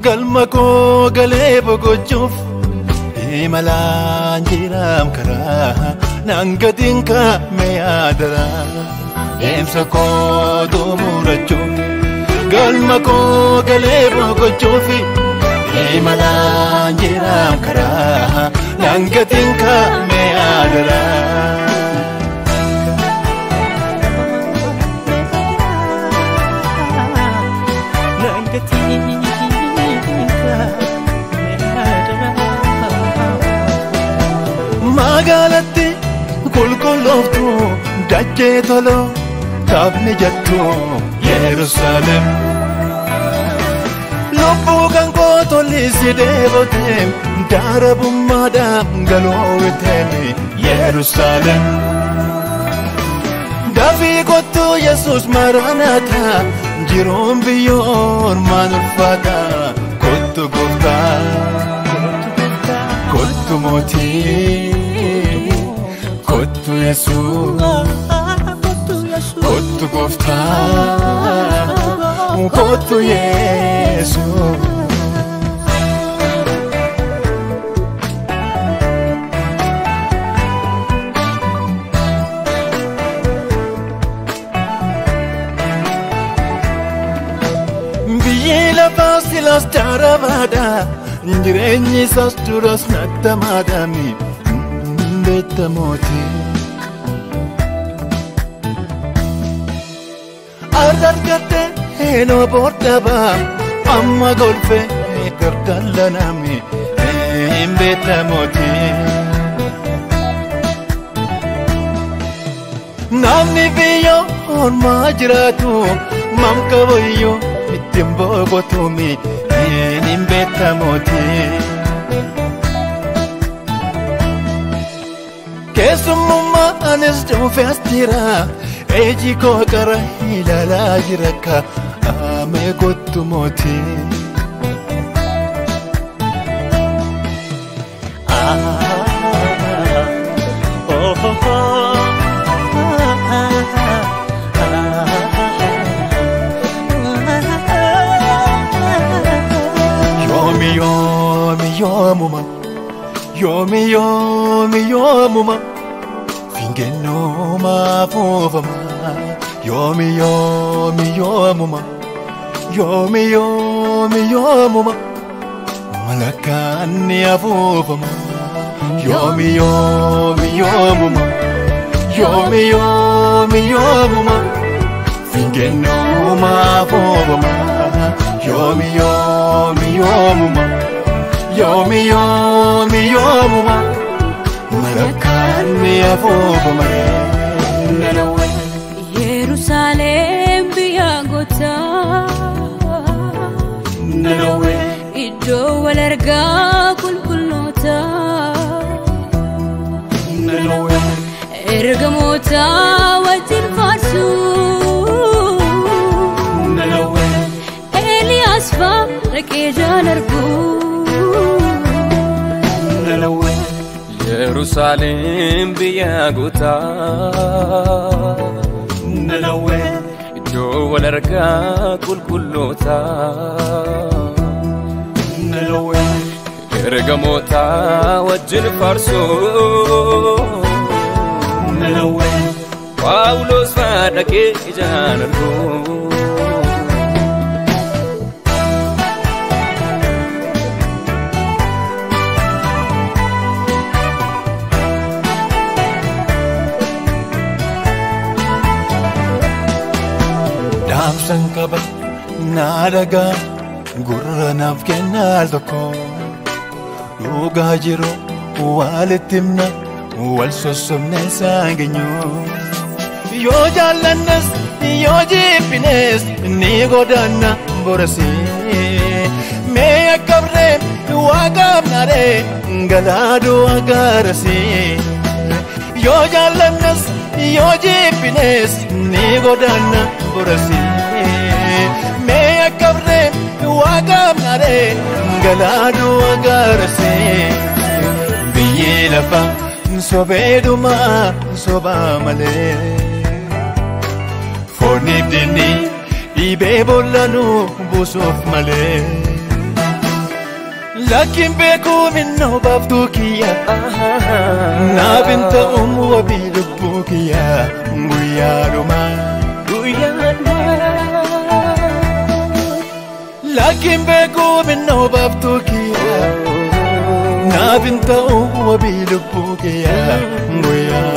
Galma koo galee boqochuuf imalaan jiraam karaa naan gatiin kaa'ame yaadaraa. Deemsa koo xumurachuuf galma koo galee boqochuuf imalaan jiraam karaa naan gatiin kaa'ame yaadaraa. Magaalatti qulqullooftu dachee toloo taphni jettu Yerusaalem. Lubbuu kan koo tolisi deeboteem daarabummaadhaan galoowwiteem Yerusaalem. Dafii kottu Yesuus Maranaataa jiruun biyyoon maan ulfaata kottu gooftaa kottu mootii. Kottu Yesuus, kottu gooftaa, kottu Yesuus. Biyyi lafaa silaas jarabaadha, jireenyi isaas duras nattamaadhaami. Beektamooti. Argate eenoo boodaba amma golfee gardallanami hin beektamooti. Namni biyya ormaa jiraatu mamka wayyoo ittiin boqotumi hin beektamooti. Keessummaa anis dhuunfee as jira ejji koo qara ilaalaa jira ka amee kottu mootii. Yoomi yoomi yoomuma yoomi yoomi yoomuma. Fingennooma afuufama yoomi yoomi yoomuma yoomi yoomi yoomuma malakkaan ni afuufama yoomi yoomi yoomuma yoomi yoomi yoomuma fingennooma afuufama yoomi yoomi yoomuma yoomi yoomi yoomuma. Malakkaan ni afuufama. Yerusaalem biyya gootaa iddoo wal argaa qulqullootaa ergamoota wajjin faarsuu Eeliyaas fa'aa dhaqee jaan arguu. Yerusaalem biyya gootaa iddoo wal argaa qulqullootaa ergamoota wajjin faarsuu Phaawulos fa'aa dhaqee ijaan arguu. Dhaamsan qaba naa dhagaa gurra naaf kennaa al tokko dhugaa jiru walitti himna wal sossobne isaan geenyu. Yoo jaallannas yoo jibbines ni godaanna borasi mee akkabree waa qabnaaree galaaduu agaarasi. Yoo jaallannas yoo jibbines ni godaanna borasi mee akkabree waa qabnaaree galaaduu agaarasi. Biyyi lafaa sobeeduma sobaa malee. Fooniif diinni dhibee boolla nu buusuuf malee. Lakkin beekuu minnoo baaftuu kiyya. Naaf hin ta'uun wabii lubbuu kiyya guyyaa dhumaa. Lakkin beekuu minnoo baaftuu kiyya. Naaf hin ta'uun wabii lubbuu kiyya guyyaa